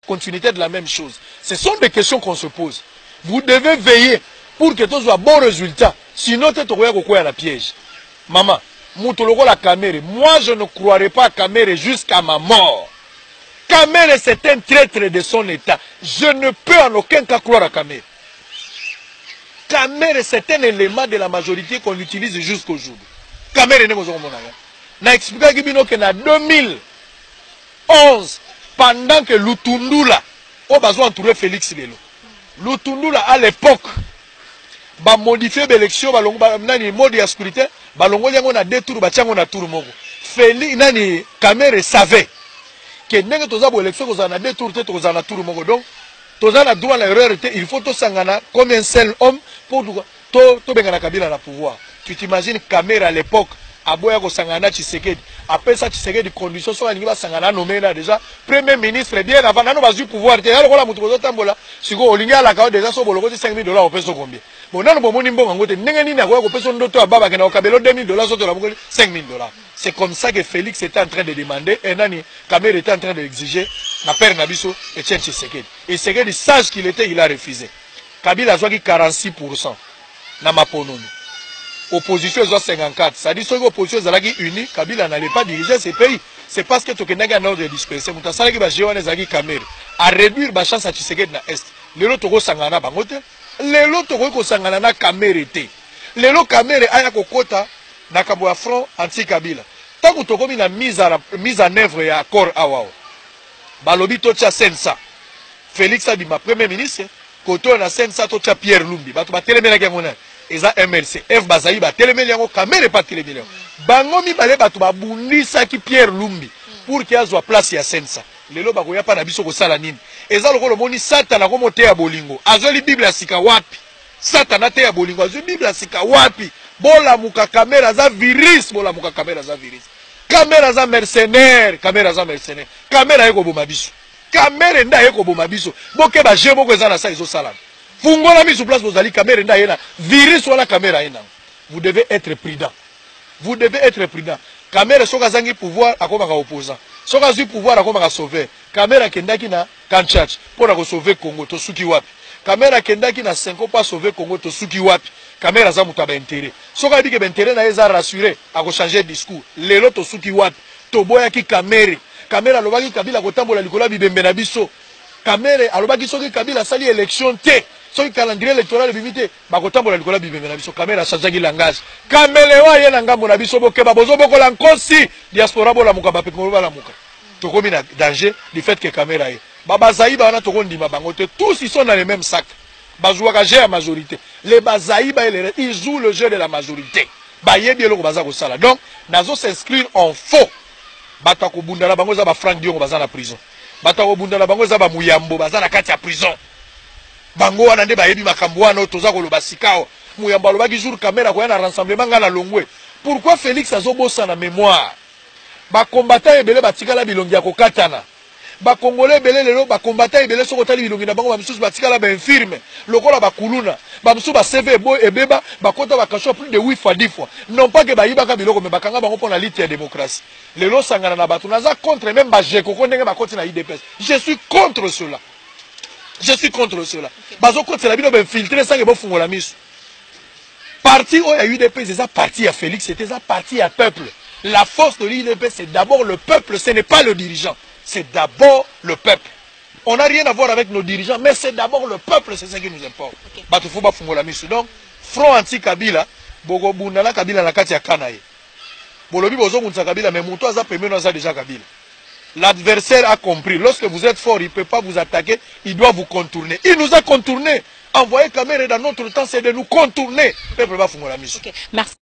Continuité de la même chose. Ce sont des questions qu'on se pose. Vous devez veiller pour que tozwa bon résultat. Sinon te tokoya kokwea na piège. Maman, moto lokola Kamerhe, moi je ne croirai pas à Kamerhe jusqu'à ma mort. Kamerhe, c'est un traître de son état. Je ne peux en aucun cas croire à Kamerhe. Kamerhe, c'est un élément de la majorité qu'on utilise jusqu'aujourd'hui. Kamerhe ndenge ozokomona ya. Na expliquaki bino que na 2011, pendant que Lutundula oyo bazo entouré Félix lelo, Lutundula à l'époque bamodifie baélection, balongo nani, mode ya scrutin, balongoli yango na deux tours, batia yango na tour moko. Félix, nani, Kamerhe savait que ndenge toza bo, élection kozala na deux tours te, tokozala na tour moko. Donc toza na droit na erreur te, il faut tosangana comme un seul homme pour tobengana Kabila na pouvoir. Tu t'imagines, Kamerhe à l'époque aboya kosangana na Tshisekedi, apesa Tshisekedi condition: soki alingi basangana, anome na déjà premier ministre bien avant nano bazwi pouvoir te. Ya lokola moto bozotambola sikoyo, olingi alaka yo déjà, so bolokoti 5000 $, opesa combien? Bon, nano bomoni mbongo yango te, ndenge nini akoya kopesa ndoto ya baba akenda kokabela 2000 $? So tolabokoli 5000 $. C'est comme ça que Félix était en train de demander et nani, Kamerhe était en train d'exiger na père na biso Etienne Tshisekedi. Et Tshisekedi, sage qu'il était, il a refusé. Kabila azwaki 46 na maponomi, opposition ezwa 54. C'est-à-dire soki opposition ezalaki unie, Kabila n'allait pas diriger ce pays. C'est parce que tokendaki en ordre dispersé. Moto asalaki bajeu wana ezalaki Kamerhe, aréduire bachance ya Tshisekedi na Est. Lelo tokosangana na bango te, lelo tokoki kosangana na Kamerhe te. Lelo Kamerhe aya kokota na kambo ya front anti Kabila. Ntango tokomi na mise en œuvre ya accord awa, balobi totia CNSA, Félix abima premier ministre, kote oyo na CNSA totia Pierre Lumbi. Bato batelemelaki yango nani? Eza MLC, F bazali batelemeli yango, Kamerhe mpe atelemeli yango. Bango mibale bato babundisaki Pierre Lumbi pour que azwa place ya CNSA. Lelo bakoya mpa na biso kosala nini? Eza lokola omoni Satana akomoteya bolingo, azweli Bible ya sika wapi? Satana ateya bolingo, azwi Bible ya sika wapi? Bolamuka, Kamerhe aza virus. Bolamuka, Kamerhe aza virus, Kamerhe aza mercenaire, Kamerhe aza mercenaire. Kamerhe aye koboma biso, Kamerhe nde aye koboma biso. Bokeba, jeu moko eza na sa ezosalama. Fungola miso place bozali. Kamerhe nde aye na virus wana, Kamerhe aye nango. Vous devez être prudent, vous devez être prudent. Kamerhe soki azangi pouvoir, akomaka opposant; soki azwi pouvoir, akomaka sauveur. Kamerhe akendaki na camp Tshatshi mpo na kosauver Congo, tosuki wapi? Kamerhe akendaki na Cenco mpo asauver Congo, tosuki wapi? Kamerhe aza moto ya baintérêt. Soki ayebi ke baintérêt na ye eza rassuré, akochange discours. Lelo tosuki wapi? Toboyaki Kamerhe. Kamerhe alobaki Kabila kotambola likolo ya bibembe na biso. Kamerhe alobaki soki Kabila asali élection te, soki calendrier électoral ebimi te, bakotambola likolo ya bibembe na biso. Kamerhe achangeaki langage. Caméléon aye na ngambo na biso. Bokeba, bozobokola nkosi. Diaspora, bolamuka, bapekolo balamuka, tokomi na danger du fait que Kamerhe aye. Babazaiba wana, tokondima bango te. Tous, ils sont dans le même sac, bazwaka jeu ya majorité. Les Bazaiba et les, ils jouent le jeu de la majorité, bayebi eloko baza kosala. Donc nazo s'inscrire en faux. Bato ya kobunda na bango eza baFranck Diongo, baza na prison. Bato ya kobunda na bango eza baMuyambo, baza na kati ya prison. Bango wana nde bayebi makambo wana oyo toza koloba sika awa. Muyambo alobaki jour Kamerhe akoya na rassemblement, ngai na longwe. Pourquoi Félix azobosana mémoire? Bakombata ebele batikala bilongi ya kokatana. Bakongole ebele lelo, bakombata ebele, soki otali bilongi na bango, bamisusu batikala bainfirme lokola bakuluna, bamisusu baCV ebeba, bakota bakasho plus de 8 fois, 10 fois. Non pas que bayibaka biloko, mais bakanga bango mpo na lutte ya démocratie. Lelo osangana na bato, naza contre même baGecoco ndenge bakoti na UDPS. Je suis contre cela, je suis contre cela. Bazokotela bino bainfiltré sange. Bofungola miso. Parti oyo ya UDPS eza parti ya Félix ete, eza parti ya peuple. La force de l'UDPS, c'est d'abord le peuple, ce n'est pas le dirigeant, c'est d'abord le peuple. On n'a rien à voir avec nos dirigeants, mais c'est d'abord le peuple, c'est ce qui nous importe. Bato faut bafungola miso. Donc front anti Kabila, bokobunda na Kabila na kati ya kana ye. Bolobi bozobundisa Kabila, mais moto aza pembeni aza déjà Kabila. L'adversaire a compris: lorsque vous êtes fort, il ne peut pas vous attaquer, il doit vous contourner. Il nous a contourné. Envoyer Kamerhe dans notre temps, c'est de nous contourner. Peuple bafungola miso. Okay. Merci.